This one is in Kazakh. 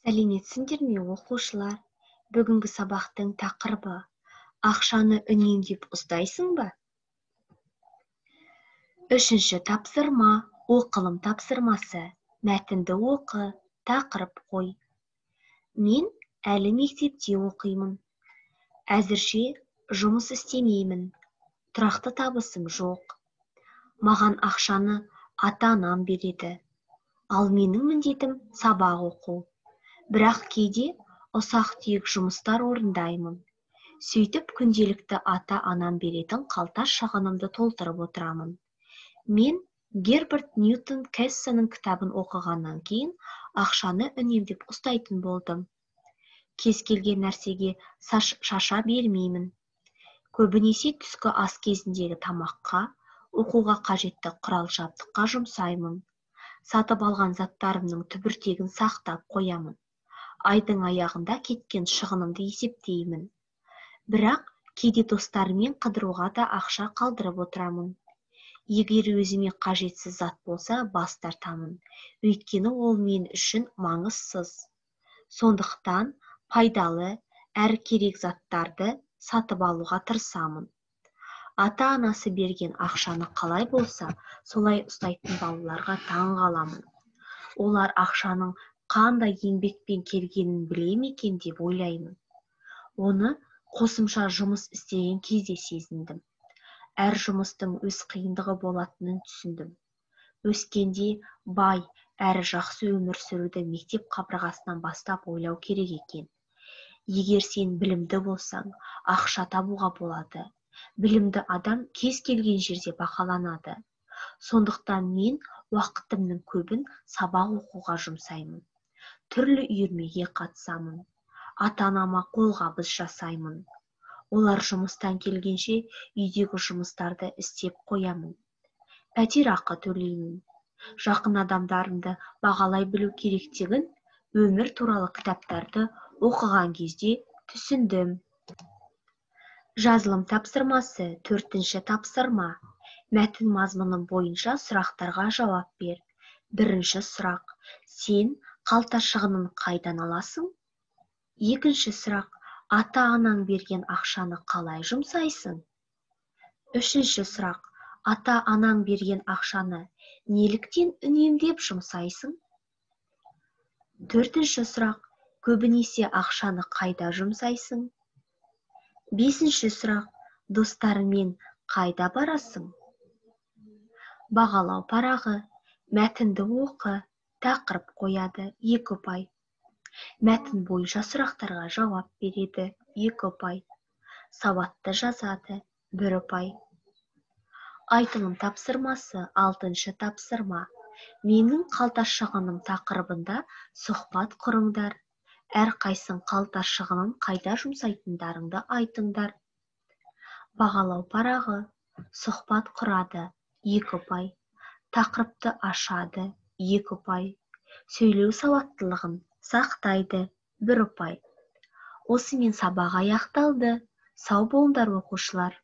Сәлеметсіңдер ме, оқушылар? Бүгінгі сабақтың тақырыбы: ақшаны үнемдеп ұстайсың ба? Үшінші тапсырма, оқылым тапсырмасы. Мәтінді оқы, тақырып қой. Мен әлі мектепте оқимын. Әзірше жұмыс істемеймін. Тұрақты табысым жоқ. Маған ақшаны ата-анам береді. Ал менің міндетім сабақ оқу. Бірақ кейде ұсақ-түйек жұмыстар орындаймын. Сөйтіп күнделікті ата-анам беретін қалта шығынымды толтырып отырамын. Мен Герберт Ньютон Кессоның кітабын оқығаннан кейін ақшаны үнемдеп ұстайтын болдым. Кез келген нәрсеге шаша бермеймін. Көбінесе түскі ас кезіндегі тамаққа, оқуға қажетті құрал-жабдыққа жұмсаймын. Сатып алған заттарымның түбіртегін сақтап қоямын. Айдың аяғында кеткен шығынымды есептеймін. Бірақ кейде достарыммен қыдыруға да ақша қалдырып отырамын. Егер өзіме қажетсіз зат болса, бас тартамын. Өйткені ол мен үшін маңызсыз. Сондықтан пайдалы әрі керек заттарды сатып алуға тырысамын. Ата-анасы берген ақшаны қалай болса, солай ұстайтын балаларға таң қаламын. Олар ақшаның қандай еңбекпен келгенін біле ме екен деп ойлаймын. Оны қосымша жұмыс істеген кезде сезіндім. Әр жұмыстың өз қиындығы болатынын түсіндім. Өскенде бай әрі жақсы өмір сүруді мектеп қабырғасынан бастап ойлау керек екен. Егер сен білімді болсаң, ақша табуға болады. Білімді адам кез келген жерде бағаланады. Сондықтан мен уақытымның көбін сабақ оқуға жұмсаймын. Түрлі үйірмеге қатысамын. Ата-анама қолғабыс жасаймын. Олар жұмыстан келгенше үйдегі жұмыстарды істеп қоямын. Пәтер ақы төлеймін. Жақын адамдарымды бағалай білу керектігін өмір туралы кітаптарды оқыған кезде түсіндім. Жазылым тапсырмасы, төртінші тапсырма. Мәтін мазмұны бойынша сұрақтарға жауап бер. Бірінші сұрақ: сен қалта шығынын қайдан аласың? Екінші сұрақ: ата-анаң берген ақшаны қалай жұмсайсың? Үшінші сұрақ: ата-анаң берген ақшаны неліктен үнемдеп жұмсайсың? Төртінші сұрақ: көбінесе ақшаны қайда жұмсайсың? Бесінші сұрақ: достарыңмен қайда барасың? Бағалау парағы. Мәтінді оқы, тақырып қояды, 2 ұпай. Мәтін бойынша сұрақтарға жауап береді, 2 ұпай. Сауатты жазады, 1 ұпай. Айтылым тапсырмасы, алтыншы тапсырма. Менің қалта шығыным тақырыбында сұхбат құрыңдар. Әрқайсың қалта шығынын қайда жұмсайтындарыңды айтыңдар. Бағалау парағы. Сұхбат құрады, 2 ұпай. Тақырыпты ашады, 2 ұпай. Сөйлеу сауаттылығын сақтайды, 1 ұпай. Осымен сабақ аяқталды. Сау болыңдар, оқушылар.